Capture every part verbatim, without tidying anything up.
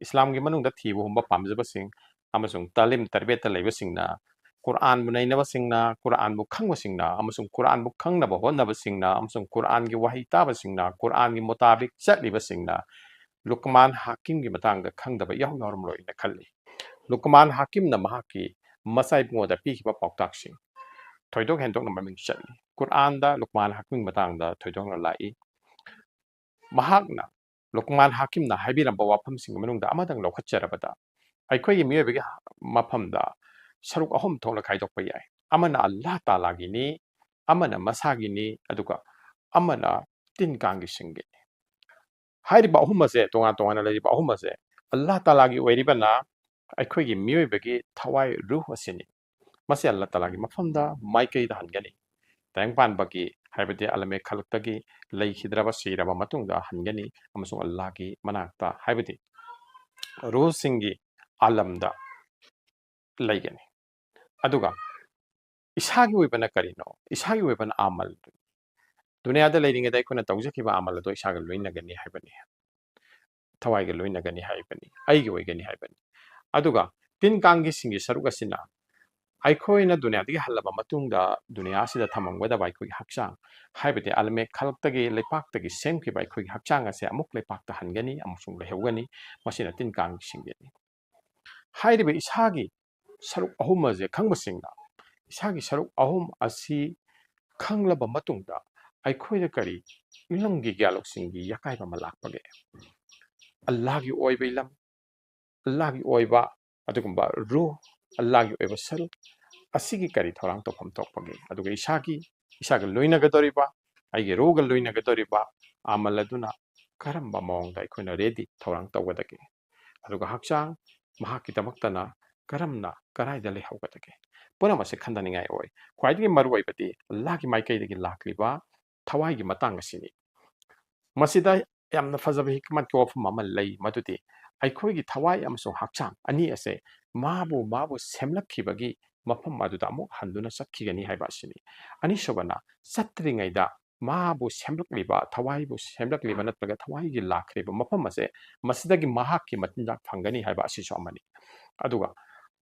ꯏꯁꯂꯥꯝꯒꯤ ꯃꯅꯨꯡꯗ ꯊꯤꯕ ꯍꯨꯝꯕ ꯄꯥꯝꯖꯕꯁꯤꯡ ꯑꯃꯁꯨꯡ ꯇꯥꯂꯤꯝ ꯇꯔꯕꯤꯌꯠꯇ ꯂꯩꯕꯁꯤꯡꯅ, ꯀꯨꯔꯥꯟꯕꯨ ꯅꯩꯅꯕꯁꯤꯡꯅ, ꯀꯨꯔꯥꯟꯕꯨ ꯈꯪꯕꯁꯤꯡꯅ ꯑꯃꯁꯨꯡ ꯀꯨꯔꯥꯟꯕꯨ ꯈꯪꯅꯕ ꯍꯣꯠꯅꯕꯁꯤꯡꯅ ꯑꯃꯁꯨꯡ ꯀꯨꯔꯥꯟꯒꯤ ꯋꯥꯍꯩ ꯇꯥꯕꯁꯤꯡꯅ, ꯀꯨꯔꯥꯟꯒꯤ ꯃꯨꯇꯥꯕꯤꯛ ꯆꯠꯂꯤꯕꯁꯤꯡꯅ ꯂꯨꯛꯃꯥꯟ ꯍꯥꯀꯤꯝꯒꯤ ꯃꯇꯥꯡꯗ ꯈꯪꯗꯕ ꯏꯌꯥꯎ ꯌꯥꯎꯔꯝꯂꯣꯏꯅ ꯈꯜꯂꯤ꯫ ꯂꯨꯛꯃꯥꯟ ꯍꯥꯀꯤꯝꯅ ꯃꯍꯥꯛꯀꯤ ꯃꯆꯥ ꯏꯕꯨꯡꯉꯣꯗ ꯄꯤꯈꯤꯕ ꯄꯥꯎꯇꯥꯛꯁꯤꯡ ꯊꯣꯏꯗꯣꯛ ꯍꯦꯟꯗꯣꯛꯅ ꯃꯃꯤꯡ ꯆꯠꯂꯤ꯫ ꯀꯨꯔꯥꯟꯗ ꯂꯨꯛꯃꯥꯟ ꯍꯥꯀꯤꯝꯒꯤ ꯃꯇꯥꯡꯗ ꯊꯣꯏꯗꯣꯛꯅ ꯂꯥꯛꯏ꯫ ꯃꯍꯥꯛꯅ, ꯂꯨꯛꯃꯥꯟ ꯍꯥꯀꯤꯝꯅ ꯍꯥꯏꯕꯤꯔꯝꯕ ꯋꯥꯐꯝꯁꯤꯡꯒꯤ ꯃꯅꯨꯡꯗ ꯑꯃꯗꯪ ꯂꯧꯈꯠꯆꯔꯕꯗ, ꯑꯩꯈꯣꯏꯒꯤ ꯃꯤꯑꯣꯏꯕꯒꯤ ꯃꯐꯝꯗ ꯁꯔꯨꯛ ꯑꯍꯨꯝ ꯊꯣꯛꯅ ꯈꯥꯏꯗꯣꯛꯄ ꯌꯥꯏ꯫ ꯑꯃꯅ ꯑꯜꯂꯥꯍ ꯇꯥꯂꯥꯒꯤꯅꯤ, ꯑꯃꯅ ꯃꯁꯥꯒꯤꯅꯤ, ꯑꯗꯨꯒ ꯑꯃꯅ ꯇꯤꯟ ꯀꯥꯡꯒꯤꯁꯤꯡꯒꯤꯅꯤ꯫ ꯍꯥꯏꯔꯤꯕ ꯑꯍꯨꯝ ꯑꯁꯦ, ꯇꯣꯉꯥꯟ ꯇꯣꯉꯥꯟꯅ ꯂꯩꯔꯤꯕ ꯑꯍꯨꯝ ꯑꯁꯦ, ꯑꯜꯂꯥꯍ ꯇꯥꯂꯥꯒꯤ ꯑꯣꯏꯔꯤꯕꯅ ꯑꯩꯈꯣꯏꯒꯤ ꯃꯤꯑꯣꯏꯕꯒꯤ ꯊꯋꯥꯏ, ꯔꯨꯍ ꯑꯁꯤꯅꯤ꯫ ꯃꯁꯤ ꯑꯜꯂꯥꯍ ꯇꯥꯂꯥꯒꯤ ꯃꯐꯝꯗ, ꯃꯥꯏꯀꯩꯗ ꯍꯟꯒꯅꯤ꯫ ꯇꯥꯏꯕꯪꯄꯥꯟꯕꯒꯤ, ꯍꯥꯏꯕꯗꯤ ꯑꯂꯃꯦ ꯈꯜꯛꯇꯒꯤ ꯂꯩꯈꯤꯗ꯭ꯔꯕ, ꯁꯤꯔꯕ ꯃꯇꯨꯡꯗ ꯍꯟꯒꯅꯤ ꯑꯃꯁꯨꯡ ꯑꯜꯂꯥꯍꯒꯤ ꯃꯅꯥꯛꯇ, ꯍꯥꯏꯕꯗꯤ ꯔꯨꯍꯁꯤꯡꯒꯤ ꯑꯥꯂꯝꯗ ꯂꯩꯒꯅꯤ꯫ ꯑꯗꯨꯒ ꯏꯁꯥꯒꯤ ꯑꯣꯏꯕꯅ ꯀꯔꯤꯅꯣ? ꯏꯁꯥꯒꯤ ꯑꯣꯏꯕꯅ ꯑꯃꯜ꯫ ꯗꯨꯅꯤꯌꯥꯗ ꯂꯩꯔꯤꯉꯩꯗ ꯑꯩꯈꯣꯏꯅ ꯇꯧꯖꯈꯤꯕ ꯑꯃꯜ ꯑꯗꯣ ꯏꯁꯥꯒ ꯂꯣꯏꯅꯒꯅꯤ ꯍꯥꯏꯕꯅꯤ, ꯊꯋꯥꯏꯒ ꯂꯣꯏꯅꯒꯅꯤ ꯍꯥꯏꯕꯅꯤ, ꯑꯩꯒꯤ ꯑꯣꯏꯒꯅꯤ ꯍꯥꯏꯕꯅꯤ꯫ ꯑꯗꯨꯒ ꯇꯤꯟ ꯀꯥꯡꯒꯤꯁꯤꯡꯒꯤ ꯁꯔꯨꯛ ꯑꯁꯤꯅ ꯑꯩꯈꯣꯏꯅ ꯗꯨꯅꯤꯌꯥꯗꯒꯤ ꯍꯜꯂꯕ ꯃꯇꯨꯡꯗ ꯗꯨꯅꯤꯌꯥ ꯑꯁꯤꯗ ꯊꯝꯃꯝꯒꯗꯕ ꯑꯩꯈꯣꯏꯒꯤ ꯍꯛꯆꯥꯡ, ꯍꯥꯏꯕꯗꯤ ꯑꯂꯃꯦ ꯈꯜꯛꯇꯒꯤ, ꯂꯩꯄꯥꯛꯇꯒꯤ ꯁꯦꯝꯈꯤꯕ ꯑꯩꯈꯣꯏꯒꯤ ꯍꯛꯆꯥꯡ ꯑꯁꯦ ꯑꯃꯨꯛ ꯂꯩꯄꯥꯛꯇ ꯍꯟꯒꯅꯤ ꯑꯃꯁꯨꯡ ꯂꯩꯍꯧꯒꯅꯤ꯫ ꯃꯁꯤꯅ ꯇꯤꯟ ꯀꯥꯡꯒꯤꯁꯤꯡꯒꯤꯅꯤ꯫ ꯍꯥꯏꯔꯤꯕ ꯏꯁꯥꯒꯤ ꯁꯔꯨꯛ ꯑꯍꯨꯝ ꯑꯁꯦ ꯈꯪꯕꯁꯤꯡꯅ ꯏꯁꯥꯒꯤ ꯁꯔꯨꯛ ꯑꯍꯨꯝ ꯑꯁꯤ ꯈꯪꯂꯕ ꯃꯇꯨꯡꯗ ꯑꯩꯈꯣꯏꯗ ꯀꯔꯤ ꯏꯂꯝꯒꯤ ꯒ꯭ꯌꯥꯂꯣꯛꯁꯤꯡꯒꯤ ꯌꯥꯀꯥꯏꯕ ꯑꯃ ꯂꯥꯛꯄꯒꯦ? ꯑꯜꯂꯥꯍꯒꯤ ꯑꯣꯏꯕ ꯏꯂꯝ, ꯑꯜꯂꯥꯍꯒꯤ ꯑꯣꯏꯕ ꯑꯗꯨꯒꯨꯝꯕ ꯔꯨꯍ, ꯑꯜꯂꯥꯍꯒꯤ ꯑꯣꯏꯕ ꯁꯔꯨꯛ ꯑꯁꯤꯒꯤ ꯀꯔꯤ ꯊꯧꯔꯥꯡ ꯇꯧꯐꯝ ꯊꯣꯛꯄꯒꯦ? ꯑꯗꯨꯒ ꯏꯁꯥꯒꯤ, ꯏꯁꯥꯒ ꯂꯣꯏꯅꯒꯗꯧꯔꯤꯕ, ꯑꯩꯒꯤ ꯔꯨꯍꯒ ꯂꯣꯏꯅꯒꯗꯧꯔꯤꯕ ꯑꯃꯜ ꯑꯗꯨꯅ ꯀꯔꯝꯕ ꯃꯑꯣꯡꯗ ꯑꯩꯈꯣꯏꯅ ꯔꯦꯗꯤ, ꯊꯧꯔꯥꯡ ꯇꯧꯒꯗꯒꯦ? ꯑꯗꯨꯒ ꯍꯛꯆꯥꯡ, ꯃꯍꯥꯛꯀꯤꯗꯃꯛꯇꯅ ꯀꯔꯝꯅ, ꯀꯗꯥꯏꯗ ꯂꯩꯍꯧꯒꯗꯒꯦ? ꯄꯨꯝꯅꯃꯛ ꯑꯁꯤ ꯈꯟꯊꯅꯤꯡꯉꯥꯏ ꯑꯣꯏ꯫ ꯈ꯭ꯋꯥꯏꯗꯒꯤ ꯃꯔꯨꯑꯣꯏꯕꯗꯤ ꯑꯜꯂꯥꯍꯒꯤ ꯃꯥꯏꯀꯩꯗꯒꯤ ꯂꯥꯛꯂꯤꯕ ꯊꯋꯥꯏꯒꯤ ꯃꯇꯥꯡ ꯑꯁꯤꯅꯤ꯫ ꯃꯁꯤꯗ ꯌꯥꯝꯅ ꯐꯖꯕ ꯍꯤꯛꯃꯠꯀꯤ ꯋꯥꯐꯝ ꯑꯃ ꯂꯩ, ꯃꯗꯨꯗꯤ ꯑꯩꯈꯣꯏꯒꯤ ꯊꯋꯥꯏ ꯑꯃꯁꯨꯡ ꯍꯛꯆꯥꯡ ꯑꯅꯤ ꯑꯁꯦ ꯃꯥꯕꯨ, ꯃꯥꯕꯨ ꯁꯦꯝꯂꯛꯈꯤꯕꯒꯤ ꯃꯐꯝ ꯑꯗꯨꯗ ꯑꯃꯨꯛ ꯍꯟꯗꯨꯅ ꯆꯠꯈꯤꯒꯅꯤ ꯍꯥꯏꯕ ꯑꯁꯤꯅꯤ꯫ ꯑꯅꯤꯁꯨꯕꯅ, ꯆꯠꯇ꯭ꯔꯤꯉꯩꯗ ꯃꯥꯕꯨ ꯁꯦꯝꯂꯛꯂꯤꯕ, ꯊꯋꯥꯏꯕꯨ ꯁꯦꯝꯂꯛꯂꯤꯕ ꯅꯠꯇ꯭ꯔꯒ ꯊꯋꯥꯏꯒꯤ ꯂꯥꯛꯈ꯭ꯔꯤꯕ ꯃꯐꯝ ꯑꯁꯦ, ꯃꯁꯤꯗꯒꯤ ꯃꯍꯥꯛꯀꯤ ꯃꯆꯤꯟꯖꯥꯛ ꯐꯪꯒꯅꯤ ꯍꯥꯏꯕ ꯑꯁꯤꯁꯨ ꯑꯃꯅꯤ꯫ ꯑꯗꯨꯒ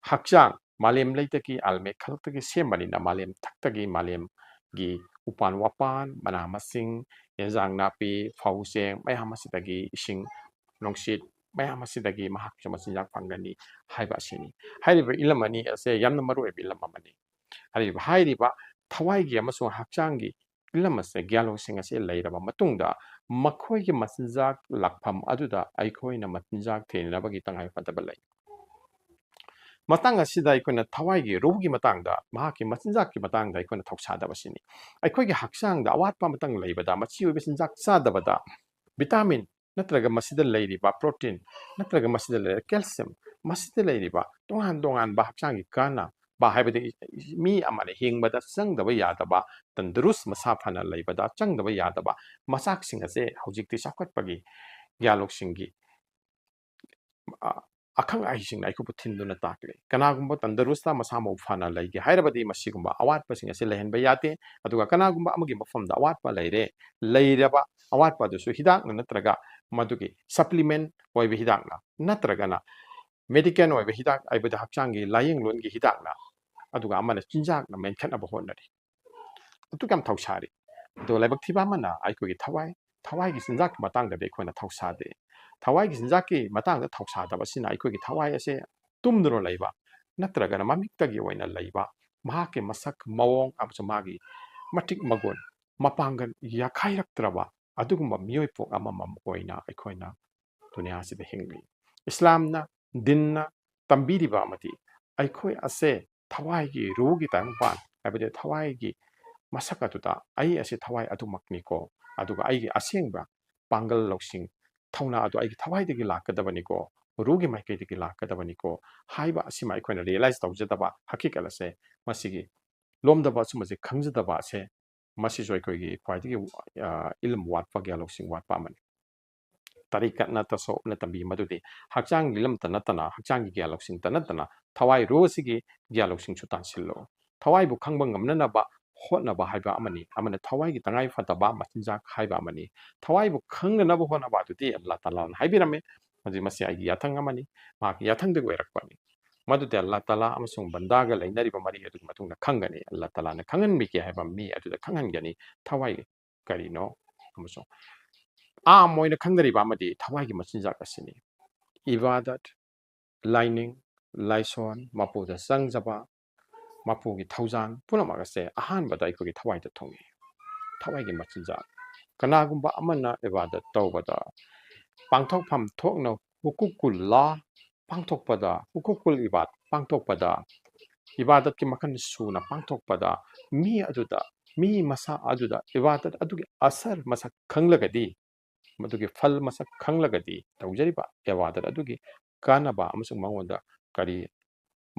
ꯍꯛꯆꯥꯡ, ꯃꯥꯂꯦꯝ ꯂꯩꯇꯒꯤ ꯑꯜꯃꯦ ꯈꯛꯇꯒꯤ ꯁꯦꯝꯕꯅꯤꯅ, ꯃꯥꯂꯦꯝ ꯊꯛꯇꯒꯤ, ꯃꯥꯂꯦꯝꯒꯤ ꯎꯄꯥꯟ ꯋꯥꯄꯥꯟ, ꯃꯅꯥ ꯃꯁꯤꯡ, ꯑꯦꯟꯖꯥꯡ ꯅꯥꯄꯤ, ꯐꯧ ꯆꯦꯡ ꯃꯌꯥꯝ ꯑꯁꯤꯗꯒꯤ, ꯏꯁꯤꯡ ꯅꯨꯡꯁꯤꯠ ꯃꯌꯥꯝ ꯑꯁꯤꯗꯒꯤ ꯃꯍꯥꯛꯁꯨ ꯃꯆꯤꯟꯖꯥꯛ ꯐꯪꯒꯅꯤ ꯍꯥꯏꯕ ꯑꯁꯤꯅꯤ꯫ ꯍꯥꯏꯔꯤꯕ ꯏꯂꯝ ꯑꯅꯤ ꯑꯁꯦ ꯌꯥꯝꯅ ꯃꯔꯨ ꯑꯣꯏꯕ ꯏꯂꯝ ꯑꯃꯅꯤ꯫ ꯍꯥꯏꯔꯤꯕ, ꯍꯥꯏꯔꯤꯕ ꯊꯋꯥꯏꯒꯤ ꯑꯃꯁꯨꯡ ꯍꯛꯆꯥꯡꯒꯤ ꯏꯂꯝ ꯑꯁꯦ, ꯒ꯭ꯌꯥꯟ ꯂꯧꯁꯤꯡ ꯑꯁꯦ ꯂꯩꯔꯕ ꯃꯇꯨꯡꯗ, ꯃꯈꯣꯏꯒꯤ ꯃꯆꯤꯟꯖꯥꯛ ꯂꯥꯛꯐꯝ ꯑꯗꯨꯗ ꯑꯩꯈꯣꯏꯅ ꯃꯆꯤꯟꯖꯥꯛ ꯊꯤꯅꯅꯕꯒꯤ ꯇꯉꯥꯏ ꯐꯗꯕ ꯂꯩ꯫ ꯃꯇꯥꯡ ꯑꯁꯤꯗ ꯑꯩꯈꯣꯏꯅ ꯊꯋꯥꯏꯒꯤ, ꯔꯨꯒꯤ ꯃꯇꯥꯡꯗ, ꯃꯍꯥꯛꯀꯤ ꯃꯆꯤꯟꯖꯥꯛꯀꯤ ꯃꯇꯥꯡꯗ ꯑꯩꯈꯣꯏꯅ ꯊꯧꯁꯥꯗꯕꯁꯤꯅꯤ꯫ ꯑꯩꯈꯣꯏꯒꯤ ꯍꯛꯆꯥꯡꯗ ꯑꯋꯥꯠꯄ ꯑꯃꯇꯪ ꯂꯩꯕꯗ, ꯃꯆꯤ ꯑꯣꯏꯕ ꯆꯤꯟꯖꯥꯛ ꯆꯥꯗꯕꯗ, ꯚꯤꯇꯥꯃꯤꯟ ꯅꯠꯇ꯭ꯔꯒ ꯃꯁꯤꯗ ꯂꯩꯔꯤꯕ ꯄ꯭ꯔꯣꯇꯤꯟ ꯅꯠꯇ꯭ꯔꯒ ꯃꯁꯤꯗ ꯂꯩꯔꯤꯕ ꯀꯦꯜꯁꯤꯌꯝ, ꯃꯁꯤꯗ ꯂꯩꯔꯤꯕ ꯇꯣꯉꯥꯟ ꯇꯣꯉꯥꯟꯕ ꯍꯛꯆꯥꯡꯒꯤ ꯀꯥꯟꯅꯕ, ꯍꯥꯏꯕꯗꯤ ꯃꯤ ꯑꯃꯅ ꯍꯤꯡꯕꯗ ꯆꯪꯗꯕ ꯌꯥꯗꯕ, ꯇꯟꯗꯨꯔꯨꯁ, ꯃꯁꯥ ꯐꯅ ꯂꯩꯕꯗ ꯆꯪꯗꯕ ꯌꯥꯗꯕ ꯃꯆꯥꯛꯁꯤꯡ ꯑꯁꯦ ꯍꯧꯖꯤꯛꯇꯤ ꯆꯥꯎꯈꯠꯄꯒꯤ, ꯒ꯭ꯌꯥꯟ ꯂꯧꯁꯤꯡꯒꯤ, ꯑ, ꯑꯈꯪ ꯑꯍꯩꯁꯤꯡꯅ ꯑꯩꯈꯣꯏꯕꯨ ꯊꯤꯟꯗꯨꯅ ꯇꯥꯛꯂꯤ꯫ ꯀꯅꯥꯒꯨꯝꯕ ꯇꯟꯗꯨꯔꯨꯁꯇ, ꯃꯁꯥ ꯃꯎ ꯐꯅ ꯂꯩꯒꯦ ꯍꯥꯏꯔꯕꯗꯤ ꯃꯁꯤꯒꯨꯝꯕ ꯑꯋꯥꯠꯄꯁꯤꯡ ꯑꯁꯤ ꯂꯩꯍꯟꯕ ꯌꯥꯗꯦ꯫ ꯑꯗꯨꯒ ꯀꯅꯥꯒꯨꯝꯕ ꯑꯃꯒꯤ ꯃꯐꯝꯗ ꯑꯋꯥꯠꯄ ꯂꯩꯔꯦ, ꯂꯩꯔꯕ ꯑꯋꯥꯠꯄ ꯑꯗꯨꯁꯨ ꯍꯤꯗꯥꯛꯅ ꯅꯠꯇ꯭ꯔꯒ ꯃꯗꯨꯒꯤ ꯁꯄ꯭ꯂꯤꯃꯦꯟ ꯑꯣꯏꯕ ꯍꯤꯗꯥꯛꯅ ꯅꯠꯇ꯭ꯔꯒꯅ ꯃꯦꯗꯤꯀꯦꯜ ꯑꯣꯏꯕ ꯍꯤꯗꯥꯛ, ꯍꯥꯏꯕꯗꯤ ꯍꯛꯆꯥꯡꯒꯤ ꯂꯥꯏꯌꯦꯡꯂꯣꯟꯒꯤ ꯍꯤꯗꯥꯛꯅ, ꯑꯗꯨꯒ ꯑꯃꯅ ꯆꯤꯟꯖꯥꯛꯅ ꯃꯦꯟꯈꯠꯅꯕ ꯍꯣꯠꯅꯔꯤ꯫ ꯑꯗꯨꯛ ꯌꯥꯝ ꯊꯧꯁꯥꯔꯤ꯫ ꯑꯗꯣ ꯂꯥꯏꯕꯛ ꯊꯤꯕ ꯑꯃꯅ, ꯑꯩꯈꯣꯏꯒꯤ ꯊꯋꯥꯏ, ꯊꯋꯥꯏꯒꯤ ꯆꯤꯟꯖꯥꯛꯀꯤ ꯃꯇꯥꯡꯗꯗꯤ ꯑꯩꯈꯣꯏꯅ ꯊꯧꯁꯥꯗꯦ꯫ ꯊꯋꯥꯏꯒꯤ ꯆꯤꯟꯖꯥꯛꯀꯤ ꯃꯇꯥꯡꯗ ꯊꯧꯁꯥꯗꯕ ꯑꯁꯤꯅ ꯑꯩꯈꯣꯏꯒꯤ ꯊꯋꯥꯏ ꯑꯁꯦ ꯇꯨꯝꯗꯨꯅ ꯂꯩꯕ ꯅꯠꯇ꯭ꯔꯒꯅ ꯃꯃꯤꯡꯇꯒꯤ ꯑꯣꯏꯅ ꯂꯩꯕ, ꯃꯍꯥꯛꯀꯤ ꯃꯁꯛ ꯃꯑꯣꯡ ꯑꯃꯁꯨꯡ ꯃꯥꯒꯤ ꯃꯇꯤꯛ ꯃꯒꯨꯟ, ꯃꯄꯥꯡꯒꯜ ꯌꯥꯈꯥꯏꯔꯛꯇ꯭ꯔꯕ ꯑꯗꯨꯒꯨꯝꯕ ꯃꯤꯑꯣꯏ ꯄꯣꯛ ꯑꯃꯃꯝ ꯑꯣꯏꯅ ꯑꯩꯈꯣꯏꯅ ꯗꯨꯅꯤꯌꯥꯁꯤꯗ ꯍꯤꯡꯂꯤ꯫ ꯏꯁꯂꯥꯝꯅ, ꯗꯤꯟꯅ ꯇꯝꯕꯤꯔꯤꯕ ꯑꯃꯗꯤ ꯑꯩꯈꯣꯏ ꯑꯁꯦ ꯊꯋꯥꯏꯒꯤ, ꯔꯨꯒꯤ ꯇꯥꯏꯕꯪꯄꯥꯟ, ꯍꯥꯏꯕꯗꯤ ꯊꯋꯥꯏꯒꯤ ꯃꯁꯛ ꯑꯗꯨꯗ ꯑꯩ ꯑꯁꯤ ꯊꯋꯥꯏ ꯑꯗꯨꯃꯛꯅꯤꯀꯣ, ꯑꯗꯨꯒ ꯑꯩꯒꯤ ꯑꯁꯦꯡꯕ ꯄꯥꯡꯒꯜ, ꯂꯧꯁꯤꯡ, ꯊꯧꯅꯥ ꯑꯗꯨ ꯑꯩꯒꯤ ꯊꯋꯥꯏꯗꯒꯤ ꯂꯥꯛꯀꯗꯕꯅꯤꯀꯣ, ꯔꯨꯒꯤ ꯃꯥꯏꯀꯩꯗꯒꯤ ꯂꯥꯛꯀꯗꯕꯅꯤꯀꯣ ꯍꯥꯏꯕ ꯑꯁꯤꯃ ꯑꯩꯈꯣꯏꯅ ꯔꯤꯌꯦꯂꯥꯏꯁ ꯇꯧꯖꯗꯕ, ꯍꯀꯤꯀꯠ ꯑꯁꯦ, ꯃꯁꯤꯒꯤ ꯂꯣꯝꯗꯕ ꯑꯆꯨꯝꯕꯁꯦ ꯈꯪꯖꯗꯕ ꯑꯁꯦ, ꯃꯁꯤꯁꯨ ꯑꯩꯈꯣꯏꯒꯤ ꯈ꯭ꯋꯥꯏꯗꯒꯤ, ꯑ, ꯏꯂꯝ ꯋꯥꯠꯄ, ꯒ꯭ꯌꯥꯟ ꯂꯧꯁꯤꯡ ꯋꯥꯠꯄ ꯑꯃꯅꯤ꯫ ꯇꯔꯤꯀꯠꯅ, ꯇꯁꯧꯞꯅ ꯇꯝꯕꯤ ꯃꯗꯨꯗꯤ ꯍꯛꯆꯥꯡꯒꯤ ꯂꯝꯇ ꯅꯠꯇꯅ, ꯍꯛꯆꯥꯡꯒꯤ ꯒ꯭ꯌꯥꯟ ꯂꯧꯁꯤꯡꯇ ꯅꯠꯇꯅ, ꯊꯋꯥꯏ ꯔꯨ ꯑꯁꯤꯒꯤ ꯒ꯭ꯌꯥꯟ ꯂꯧꯁꯤꯡꯁꯨ ꯇꯥꯟꯁꯤꯜꯂꯨ꯫ ꯊꯋꯥꯏꯕꯨ ꯈꯪꯕ ꯉꯝꯅꯅꯕ ꯍꯣꯠꯅꯕ ꯍꯥꯏꯕ ꯑꯃꯅꯤ, ꯑꯃꯅ ꯊꯋꯥꯏꯒꯤ ꯇꯉꯥꯏ ꯐꯗꯕ ꯃꯆꯤꯟꯖꯥꯛ ꯍꯥꯏꯕ ꯑꯃꯅꯤ꯫ ꯊꯋꯥꯏꯕꯨ ꯈꯪꯅꯅꯕ ꯍꯣꯠꯅꯕ ꯑꯗꯨꯗꯤ ꯑꯜꯂꯥ ꯇꯥꯂꯥꯅ ꯍꯥꯏꯕꯤꯔꯝꯃꯤ꯫ ꯍꯧꯖꯤꯛ ꯃꯁꯤ ꯑꯩꯒꯤ ꯌꯥꯊꯪ ꯑꯃꯅꯤ, ꯃꯍꯥꯛꯀꯤ ꯌꯥꯊꯪꯗꯒꯤ ꯑꯣꯏꯔꯛꯄꯅꯤ꯫ ꯃꯗꯨꯗꯤ ꯑꯜꯂꯥ ꯇꯥꯂꯥ ꯑꯃꯁꯨꯡ ꯕꯟꯗꯥꯒ ꯂꯩꯅꯔꯤꯕ ꯃꯔꯤ ꯑꯗꯨꯒꯤ ꯃꯇꯨꯡꯗ ꯈꯪꯒꯅꯤ꯫ ꯑꯜꯂꯥ ꯇꯥꯂꯥꯅ ꯈꯪꯍꯟꯕꯤꯒꯦ ꯍꯥꯏꯕ ꯃꯤ ꯑꯗꯨꯗ ꯈꯪꯍꯟꯒꯅꯤ ꯊꯋꯥꯏ ꯀꯔꯤꯅꯣ꯫ ꯑꯃꯁꯨꯡ ꯑꯥꯝ ꯑꯣꯏꯅ ꯈꯪꯅꯔꯤꯕ ꯑꯃꯗꯤ ꯊꯋꯥꯏꯒꯤ ꯃꯆꯤꯟꯖꯥꯛ ꯑꯁꯤꯅꯤ꯫ ꯏꯕꯥꯗꯠ, ꯂꯥꯏꯅꯤꯡ, ꯂꯥꯏꯁꯣꯟ, ꯃꯄꯨꯗ ꯆꯪꯖꯕ, ꯃꯄꯨꯒꯤ ꯊꯧꯖꯥꯜ ꯄꯨꯝꯅꯃꯛ ꯑꯁꯦ ꯑꯍꯥꯟꯕꯗ ꯑꯩꯈꯣꯏꯒꯤ ꯊꯋꯥꯏꯗ ꯊꯨꯡꯏ꯫ ꯊꯋꯥꯏꯒꯤ ꯃꯆꯤꯟꯖꯥꯛ꯫ ꯀꯅꯥꯒꯨꯝꯕ ꯑꯃꯅ ꯏꯕꯥꯗꯠ ꯇꯧꯕꯗ ꯄꯥꯡꯊꯣꯛꯐꯝ ꯊꯣꯛꯅ ꯍꯨꯀꯨꯀꯨꯜꯂꯥ ꯄꯥꯡꯊꯣꯛꯄꯗ, ꯍꯨꯀꯨꯀꯨꯜ ꯏꯕꯥꯗ ꯄꯥꯡꯊꯣꯛꯄꯗ, ꯏꯕꯥꯗꯠꯀꯤ ꯃꯈꯜ ꯁꯨꯅ ꯄꯥꯡꯊꯣꯛꯄꯗ ꯃꯤ ꯑꯗꯨꯗ, ꯃꯤ ꯃꯁꯥ ꯑꯗꯨꯗ ꯏꯕꯥꯗꯠ ꯑꯗꯨꯒꯤ ꯑꯁꯔ ꯃꯁꯛ ꯈꯪꯂꯒꯗꯤ, ꯃꯗꯨꯒꯤ ꯐꯜ ꯃꯁꯛ ꯈꯪꯂꯒꯗꯤ, ꯇꯧꯖꯔꯤꯕ ꯏꯕꯥꯗꯠ ꯑꯗꯨꯒꯤ ꯀꯥꯟꯅꯕ ꯑꯃꯁꯨꯡ ꯃꯉꯣꯟꯗ ꯀꯔꯤ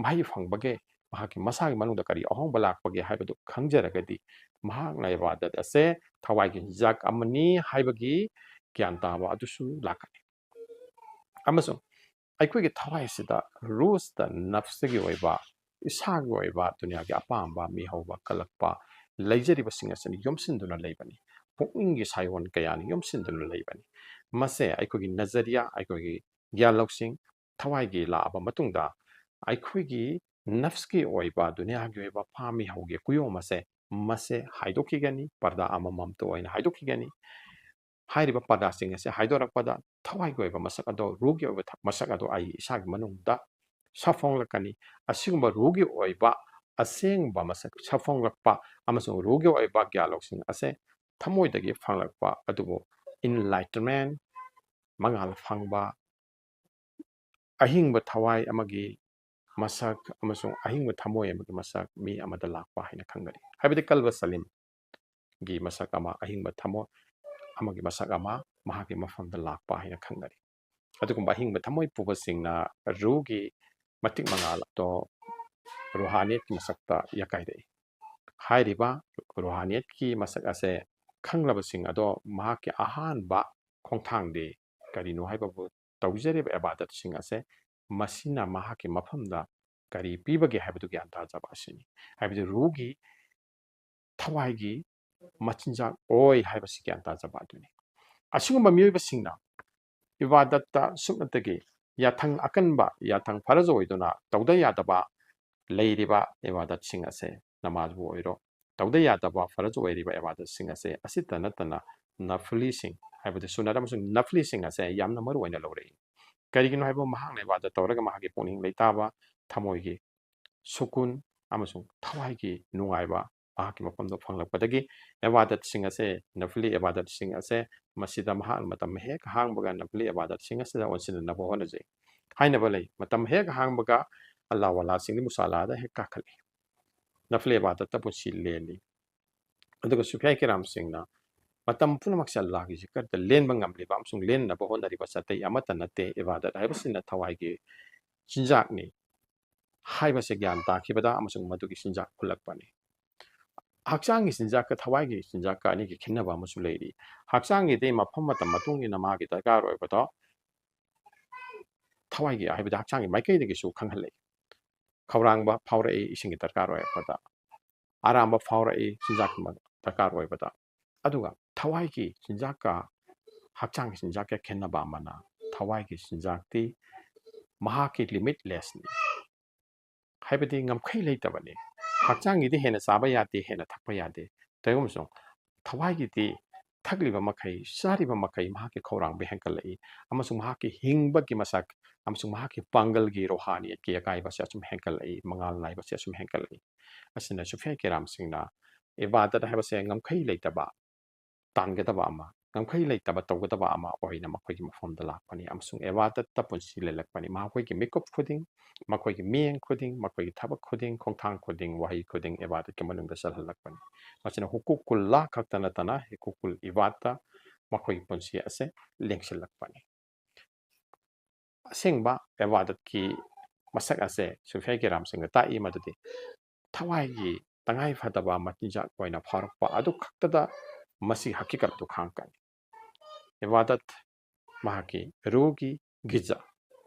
ꯃꯍꯩ ꯐꯪꯕꯒꯦ, ꯃꯍꯥꯛꯀꯤ ꯃꯁꯥꯒꯤ ꯃꯅꯨꯡꯗ ꯀꯔꯤ ꯑꯍꯣꯡꯕ ꯂꯥꯛꯄꯒꯦ ꯍꯥꯏꯕꯗꯨ ꯈꯪꯖꯔꯒꯗꯤ, ꯃꯍꯥꯛꯅ ꯏꯕꯥꯗꯠ ꯑꯁꯦ ꯊꯋꯥꯏꯒꯤ ꯆꯤꯟꯖꯥꯛ ꯑꯃꯅꯤ ꯍꯥꯏꯕꯒꯤ ꯒ꯭ꯌꯥꯟ ꯇꯥꯕ ꯑꯗꯨꯁꯨ ꯂꯥꯛꯀꯅꯤ꯫ ꯑꯃꯁꯨꯡ ꯑꯩꯈꯣꯏꯒꯤ ꯊꯋꯥꯏ ꯑꯁꯤꯗ ꯔꯨꯁꯇ ꯅꯐꯁꯇꯒꯤ ꯑꯣꯏꯕ, ꯏꯁꯥꯒꯤ ꯑꯣꯏꯕ ꯗꯨꯅꯤꯌꯥꯒꯤ ꯑꯄꯥꯝꯕ, ꯃꯤꯍꯧꯕ, ꯀꯜꯂꯛꯄ, ꯂꯩꯖꯔꯤꯕꯁꯤꯡ ꯑꯁꯤꯅ ꯌꯣꯝꯁꯤꯟꯗꯨꯅ ꯂꯩꯕꯅꯤ꯫ ꯄꯨꯛꯅꯤꯡꯒꯤ ꯁꯥꯏꯑꯣꯟ ꯀꯌꯥꯅ ꯌꯣꯝꯁꯤꯟꯗꯨꯅ ꯂꯩꯕꯅꯤ꯫ ꯃꯁꯦ ꯑꯩꯈꯣꯏꯒꯤ ꯅꯖꯔꯤꯌꯥ, ꯑꯩꯈꯣꯏꯒꯤ ꯒ꯭ꯌꯥꯟ ꯂꯧꯁꯤꯡ, ꯊꯋꯥꯏꯒꯤ ꯂꯥꯛꯑꯕ ꯃꯇꯨꯡꯗ ꯑꯩꯈꯣꯏꯒꯤ ꯅꯐꯁꯀꯤ ꯑꯣꯏꯕ, ꯗꯨꯅꯤꯌꯥꯒꯤ ꯑꯣꯏꯕ ꯐꯥ ꯃꯤꯍꯧꯒꯤ ꯀꯨꯌꯣꯝ ꯑꯁꯦ, ꯃꯁꯦ ꯍꯥꯏꯗꯣꯛꯈꯤꯒꯅꯤ, ꯄꯔꯗꯥ ꯑꯃꯃꯝꯇ ꯑꯣꯏꯅ ꯍꯥꯏꯗꯣꯛꯈꯤꯒꯅꯤ꯫ ꯍꯥꯏꯔꯤꯕ ꯄꯔꯗꯥꯁꯤꯡ ꯑꯁꯦ ꯍꯥꯏꯗꯣꯔꯛꯄꯗ ꯊꯋꯥꯏꯒꯤ ꯑꯣꯏꯕ ꯃꯁꯛ ꯑꯗꯣ, ꯔꯨꯍꯒꯤ ꯑꯣꯏꯕ ꯊ-, ꯃꯁꯛ ꯑꯗꯣ ꯑꯩ ꯏꯁꯥꯒꯤ ꯃꯅꯨꯡꯗ ꯁꯛꯐꯣꯡꯂꯛꯀꯅꯤ꯫ ꯑꯁꯤꯒꯨꯝꯕ ꯔꯨꯍꯒꯤ ꯑꯣꯏꯕ ꯑꯁꯦꯡꯕ ꯃꯁꯛ ꯁꯛꯐꯣꯡꯂꯛꯄ ꯑꯃꯁꯨꯡ ꯔꯨꯍꯒꯤ ꯑꯣꯏꯕ ꯒ꯭ꯌꯥꯟ ꯂꯧꯁꯤꯡ ꯑꯁꯦ ꯊꯃꯣꯏꯗꯒꯤ ꯐꯪꯂꯛꯄ ꯑꯗꯨꯕꯨ enlightenment, ꯃꯉꯥꯜ ꯐꯪꯕ, ꯑꯍꯤꯡꯕ ꯊꯋꯥꯏ ꯑꯃꯒꯤ ꯃꯁꯛ ꯑꯃꯁꯨꯡ ꯑꯍꯤꯡꯕ ꯊꯃꯣꯏ ꯑꯃꯒꯤ ꯃꯁꯛ ꯃꯤ ꯑꯃꯗ ꯂꯥꯛꯄ ꯍꯥꯏꯅ ꯈꯪꯒꯅꯤ꯫ ꯍꯥꯏꯕꯗꯤ ꯀꯜꯕ ꯁꯂꯤꯝꯒꯤ ꯃꯁꯛ ꯑꯃ, ꯑꯍꯤꯡꯕ ꯊꯃꯣꯏ ꯑꯃꯒꯤ ꯃꯁꯛ ꯑꯃ ꯃꯍꯥꯛꯀꯤ ꯃꯐꯝꯗ ꯂꯥꯛꯄ ꯍꯥꯏꯅ ꯈꯪꯒꯅꯤ꯫ ꯑꯗꯨꯒꯨꯝꯕ ꯑꯍꯤꯡꯕ ꯊꯃꯣꯏ ꯄꯨꯕꯁꯤꯡꯅ ꯔꯨꯍꯒꯤ ꯃꯇꯤꯛ ꯃꯉꯥꯜ ꯑꯗꯣ ꯔꯨꯍꯥꯅꯤꯌꯠꯀꯤ ꯃꯁꯛꯇ ꯌꯥꯀꯥꯏꯔꯛꯏ꯫ ꯍꯥꯏꯔꯤꯕ ꯔꯨꯍꯥꯅꯤꯌꯠꯀꯤ ꯃꯁꯛ ꯑꯁꯦ ꯈꯪꯂꯕꯁꯤꯡ ꯑꯗꯣ ꯃꯍꯥꯛꯀꯤ ꯑꯍꯥꯟꯕ ꯈꯣꯡꯊꯥꯡꯗꯤ ꯀꯔꯤꯅꯣ ꯍꯥꯏꯕꯕꯨ, ꯇꯧꯖꯔꯤꯕ ꯏꯕꯥꯗꯠꯁꯤꯡ ꯑꯁꯦ ꯃꯁꯤꯅ ꯃꯍꯥꯛꯀꯤ ꯃꯐꯝꯗ ꯀꯔꯤ ꯄꯤꯕꯒꯦ ꯍꯥꯏꯕꯗꯨ ꯒ꯭ꯌꯥꯟ ꯇꯥꯖꯕ ꯑꯁꯤꯅꯤ꯫ ꯍꯥꯏꯕꯗꯤ ꯔꯨꯍꯒꯤ ꯊꯋꯥꯏꯒꯤ ꯃꯆꯤꯟꯖꯥꯛ ꯑꯣꯏ ꯍꯥꯏꯕꯁꯤ ꯒ꯭ꯌꯥꯟ ꯇꯥꯖꯕ ꯑꯗꯨꯅꯤ꯫ ꯑꯁꯤꯒꯨꯝꯕ ꯃꯤꯑꯣꯏꯕꯁꯤꯡꯅ ꯏꯕꯥꯗꯠꯇ ꯁꯨꯞꯅꯇꯒꯤ ꯌꯥꯊꯪ ꯑꯀꯟꯕ, ꯌꯥꯊꯪ ꯐꯔꯖ ꯑꯣꯏꯗꯨꯅ ꯇꯧꯗ ꯌꯥꯗꯕ ꯂꯩꯔꯤꯕ ꯏꯕꯥꯗꯠꯁꯤꯡ ꯑꯁꯦ, ꯅꯃꯥꯖꯕꯨ ꯑꯣꯏꯔꯣ, ꯇꯧꯗ ꯌꯥꯗꯕ ꯐꯔꯖ ꯑꯣꯏꯔꯤꯕ ꯏꯕꯥꯗꯠꯁꯤꯡ ꯑꯁꯦ, ꯑꯁꯤꯇ ꯅꯠꯇꯅ ꯅꯐꯂꯤꯁꯤꯡ, ꯍꯥꯏꯕꯗꯤ ꯁꯨꯟꯅꯠ ꯑꯃꯁꯨꯡ ꯅꯐꯂꯤꯁꯤꯡ ꯑꯁꯦ ꯌꯥꯝꯅ ꯃꯔꯨ ꯑꯣꯏꯅ ꯂꯧꯔꯛꯏ꯫ ꯀꯔꯤꯒꯤꯅꯣ ꯍꯥꯏꯕ, ꯃꯍꯥꯛꯅ ꯏꯕꯥꯗꯠ ꯇꯧꯔꯒ ꯃꯍꯥꯛꯀꯤ ꯄꯨꯛꯅꯤꯡ ꯂꯩꯇꯥꯕ, ꯊꯃꯣꯏꯒꯤ ꯁꯨꯀꯨꯟ ꯑꯃꯁꯨꯡ ꯊꯋꯥꯏꯒꯤ ꯅꯨꯡꯉꯥꯏꯕ ꯃꯍꯥꯛꯀꯤ ꯃꯐꯝꯗ ꯐꯪꯂꯛꯄꯗꯒꯤ ꯏꯕꯥꯗꯠꯁꯤꯡ ꯑꯁꯦ, ꯅꯐꯂꯤ ꯏꯕꯥꯗꯠꯁꯤꯡ ꯑꯁꯦ, ꯃꯁꯤꯗ ꯃꯍꯥꯛꯅ ꯃꯇꯝ ꯍꯦꯛ ꯍꯥꯡꯕꯒ ꯅꯐꯂꯤ ꯏꯕꯥꯗꯠꯁꯤꯡ ꯑꯁꯤꯗ ꯑꯣꯟꯁꯤꯟꯅꯅꯕ ꯍꯣꯠꯅꯖꯩ꯫ ꯍꯥꯏꯅꯕ ꯂꯩ, ꯃꯇꯝ ꯍꯦꯛ ꯍꯥꯡꯕꯒ ꯑꯜꯂꯥꯍ ꯋꯥꯂꯥꯁꯤꯡꯗꯤ ꯃꯨꯁꯥꯂꯥꯗ ꯍꯦꯛ ꯀꯥꯈꯠꯂꯤ, ꯅꯐꯂꯤ ꯏꯕꯥꯗꯠꯇ ꯄꯨꯟꯁꯤ ꯂꯦꯜꯂꯤ꯫ ꯑꯗꯨꯒ ꯁꯨꯐꯤꯌꯥ ꯀꯤꯔꯥꯝꯁꯤꯡꯅ ꯃꯇꯝ ꯄꯨꯝꯅꯃꯛꯁꯦ ꯑꯜꯂꯥꯍꯒꯤ ꯖꯤꯀꯔꯗ ꯂꯦꯟꯕ ꯉꯝꯂꯤꯕ ꯑꯃꯁꯨꯡ ꯂꯦꯟꯅꯕ ꯍꯣꯠꯅꯔꯤꯕ ꯆꯥꯇꯩ ꯑꯃꯠꯇ ꯅꯠꯇꯦ꯫ ꯏꯕꯥꯗꯠ ꯍꯥꯏꯕꯁꯤꯅ ꯊꯋꯥꯏꯒꯤ ꯆꯤꯟꯖꯥꯛꯅꯤ ꯍꯥꯏꯕꯁꯦ ꯒ꯭ꯌꯥꯟ ꯇꯥꯈꯤꯕꯗ ꯑꯃꯁꯨꯡ ꯃꯗꯨꯒꯤ ꯆꯤꯟꯖꯥꯛ ꯈꯨꯜꯂꯛꯄꯅꯤ꯫ ꯍꯛꯆꯥꯡꯒꯤ ꯆꯤꯟꯖꯥꯛꯀ ꯊꯋꯥꯏꯒꯤ ꯆꯤꯟꯖꯥꯛꯀ ꯑꯅꯤꯒꯤ ꯈꯦꯠꯅꯕ ꯑꯃꯁꯨ ꯂꯩꯔꯤ꯫ ꯍꯛꯆꯥꯡꯒꯤꯗꯤ ꯃꯐꯝ ꯃꯇꯝ ꯃꯇꯨꯡ ꯏꯟꯅ ꯃꯥꯒꯤ ꯗꯔꯀꯥꯔ ꯑꯣꯏꯕꯗꯣ ꯊꯋꯥꯏꯒꯤ, ꯍꯥꯏꯕꯗꯤ ꯍꯛꯆꯥꯡꯒꯤ ꯃꯥꯏꯀꯩꯗꯒꯤꯁꯨ ꯈꯪꯍꯜꯂꯛꯏ꯫ ꯈꯧꯔꯥꯡꯕ ꯐꯥꯎꯔꯛꯏ ꯏꯁꯤꯡꯒꯤ ꯗꯔꯀꯥꯔ ꯑꯣꯏꯔꯛꯄꯗ, ꯑꯔꯥꯝꯕ ꯐꯥꯎꯔꯛꯏ ꯆꯤꯟꯖꯥꯛꯀꯤ ꯗꯔꯀꯥꯔ ꯑꯣꯏꯕꯗ꯫ ꯑꯗꯨꯒ ꯊꯋꯥꯏꯒꯤ ꯆꯤꯟꯖꯥꯛꯀ ꯍꯛꯆꯥꯡꯒꯤ ꯆꯤꯟꯖꯥꯛꯀ ꯈꯦꯠꯅꯕ ꯑꯃꯅ, ꯊꯋꯥꯏꯒꯤ ꯆꯤꯟꯖꯥꯛꯇꯤ ꯃꯍꯥꯛꯀꯤ ꯂꯤꯃꯤꯠꯂꯦꯁꯅꯤ, ꯍꯥꯏꯕꯗꯤ ꯉꯝꯈꯩ ꯂꯩꯇꯕꯅꯤ꯫ ꯍꯛꯆꯥꯡꯒꯤꯗꯤ ꯍꯦꯟꯅ ꯆꯥꯕ ꯌꯥꯗꯦ, ꯍꯦꯟꯅ ꯊꯛꯄ ꯌꯥꯗꯦ꯫ ꯇꯧꯏꯒꯨꯝꯕꯁꯨꯡ ꯊꯋꯥꯏꯒꯤꯗꯤ ꯊꯛꯂꯤꯕ ꯃꯈꯩ, ꯆꯥꯔꯤꯕ ꯃꯈꯩ ꯃꯍꯥꯛꯀꯤ ꯈꯧꯔꯥꯡꯕ ꯍꯦꯟꯒꯠꯂꯛꯏ, ꯑꯃꯁꯨꯡ ꯃꯍꯥꯛꯀꯤ ꯍꯤꯡꯕꯒꯤ ꯃꯁꯛ ꯑꯃꯁꯨꯡ ꯃꯍꯥꯛꯀꯤ ꯄꯥꯡꯒꯜꯒꯤ ꯔꯣꯍꯥꯅꯤꯌꯠꯀꯤ ꯑꯀꯥꯏꯕꯁꯦ ꯑꯁꯨꯝ ꯍꯦꯟꯒꯠꯂꯛꯏ, ꯃꯉꯥꯜ ꯅꯥꯏꯕꯁꯦ ꯑꯁꯨꯝ ꯍꯦꯟꯒꯠꯂꯛꯏ꯫ ꯑꯁꯤꯅ ꯁꯨꯐꯤꯌꯥ ꯀꯤꯔꯥꯝꯁꯤꯡꯅ ꯏꯕꯥꯗꯠ ꯍꯥꯏꯕꯁꯦ ꯉꯝꯈꯩ ꯂꯩꯇꯕ, ꯇꯥꯟꯒꯗꯕ ꯑꯃ, ꯉꯝꯈꯩ ꯂꯩꯇꯕ ꯇꯧꯒꯗꯕ ꯑꯃ ꯑꯣꯏꯅ ꯃꯈꯣꯏꯒꯤ ꯃꯐꯝꯗ ꯂꯥꯛꯄꯅꯤ ꯑꯃꯁꯨꯡ ꯏꯕꯥꯗꯠꯇ ꯄꯨꯟꯁꯤ ꯂꯦꯜꯂꯛꯄꯅꯤ꯫ ꯃꯈꯣꯏꯒꯤ ꯃꯤꯀꯨꯞ ꯈꯨꯗꯤꯡ, ꯃꯈꯣꯏꯒꯤ ꯃꯤꯠꯌꯦꯡ ꯈꯨꯗꯤꯡ, ꯃꯈꯣꯏꯒꯤ ꯊꯕꯛ ꯈꯨꯗꯤꯡ, ꯈꯣꯡꯊꯥꯡ ꯈꯨꯗꯤꯡ, ꯋꯥꯍꯩ ꯈꯨꯗꯤꯡ ꯏꯕꯥꯗꯠꯀꯤ ꯃꯅꯨꯡꯗ ꯆꯜꯍꯜꯂꯛꯄꯅꯤ꯫ ꯃꯁꯤꯅ ꯍꯨꯀꯨꯀꯨꯜꯂꯥ ꯈꯛꯇ ꯅꯠꯇꯅ ꯍꯨꯀꯨꯀꯨꯜ ꯏꯕꯥꯗꯠꯇ ꯃꯈꯣꯏꯒꯤ ꯄꯨꯟꯁꯤ ꯑꯁꯦ ꯂꯦꯡꯁꯤꯜꯂꯛꯄꯅꯤ꯫ ꯑꯁꯦꯡꯕ ꯏꯕꯥꯗꯠꯀꯤ ꯃꯁꯛ ꯑꯁꯦ ꯁꯨꯐꯤꯌꯥ ꯀꯤꯔꯥꯝꯁꯤꯡꯅ ꯇꯥꯛꯏ ꯃꯗꯨꯗꯤ ꯊꯋꯥꯏꯒꯤ ꯇꯉꯥꯏ ꯐꯗꯕ ꯃꯆꯤꯟꯖꯥꯛ ꯑꯣꯏꯅ ꯐꯥꯎꯔꯛꯄ ꯑꯗꯨ ꯈꯛꯇꯗ ꯃꯁꯤ ꯍꯀꯤꯀꯠ ꯑꯗꯨ ꯈꯥꯡꯉꯛꯀꯅꯤ꯫ ꯏꯕꯥꯗꯠ ꯃꯍꯥꯛꯀꯤ ꯔꯨꯍꯒꯤ ꯒꯤꯖꯥ,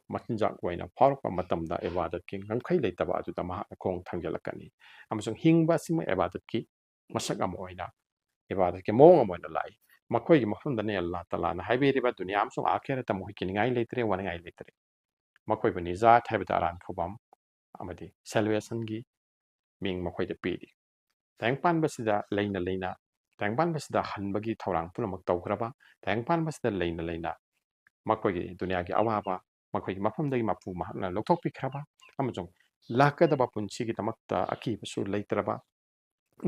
ꯃꯆꯤꯟꯖꯥꯛ ꯑꯣꯏꯅ ꯐꯥꯎꯔꯛꯄ ꯃꯇꯝꯗ ꯏꯕꯥꯗꯠꯀꯤ ꯉꯝꯈꯩ ꯂꯩꯇꯕ ꯑꯗꯨꯗ ꯃꯍꯥꯛꯅ ꯈꯣꯡ ꯊꯥꯡꯖꯤꯜꯂꯛꯀꯅꯤ ꯑꯃꯁꯨꯡ ꯍꯤꯡꯕ ꯑꯁꯤꯃꯛ ꯏꯕꯥꯗꯠꯀꯤ ꯃꯁꯛ ꯑꯃ ꯑꯣꯏꯅ, ꯏꯕꯥꯗꯠꯀꯤ ꯃꯑꯣꯡ ꯑꯃ ꯑꯣꯏꯅ ꯂꯥꯛꯏ꯫ ꯃꯈꯣꯏꯒꯤ ꯃꯐꯝꯗꯅꯤ ꯑꯜꯂꯥꯍ ꯇꯥꯂꯥꯅ ꯍꯥꯏꯕꯤꯔꯤꯕ ꯗꯨꯅꯤꯌꯥ ꯑꯃꯁꯨꯡ ꯑꯥꯈꯤꯔꯠꯇ ꯃꯈꯣꯏ ꯀꯤꯅꯤꯡꯉꯥꯏ ꯂꯩꯇ꯭ꯔꯦ, ꯋꯥꯅꯤꯡꯉꯥꯏ ꯂꯩꯇ꯭ꯔꯦ꯫ ꯃꯈꯣꯏꯕꯨ ꯅꯤꯖꯥꯠ ꯍꯥꯏꯕꯗ ꯑꯔꯥꯟ ꯈꯨꯕꯝ ꯑꯃꯗꯤ ꯁꯦꯜꯋꯦꯁꯟꯒꯤ ꯃꯤꯡ ꯃꯈꯣꯏꯗ ꯄꯤꯔꯤ꯫ ꯇꯥꯏꯕꯪꯄꯥꯟꯕꯁꯤꯗ ꯂꯩꯅ ꯂꯩꯅ, ꯇꯥꯏꯕꯪꯄꯥꯟꯕꯁꯤꯗ ꯍꯟꯕꯒꯤ ꯊꯧꯔꯥꯡ ꯄꯨꯝꯅꯃꯛ ꯇꯧꯈ꯭ꯔꯕ, ꯇꯥꯏꯕꯪꯄꯥꯟꯕꯁꯤꯗ ꯂꯩꯅ ꯂꯩꯅ ꯃꯈꯣꯏꯒꯤ ꯗꯨꯅꯤꯌꯥꯒꯤ ꯑꯋꯥꯕ ꯃꯈꯣꯏꯒꯤ ꯃꯐꯝꯗꯒꯤ ꯃꯄꯨ ꯃꯍꯥꯛꯅ ꯂꯧꯊꯣꯛꯄꯤꯈ꯭ꯔꯕ ꯑꯃꯁꯨꯡ ꯂꯥꯛꯀꯗꯕ ꯄꯨꯟꯁꯤꯒꯤꯗꯃꯛꯇ ꯑꯀꯤꯕꯁꯨ ꯂꯩꯇ꯭ꯔꯕ,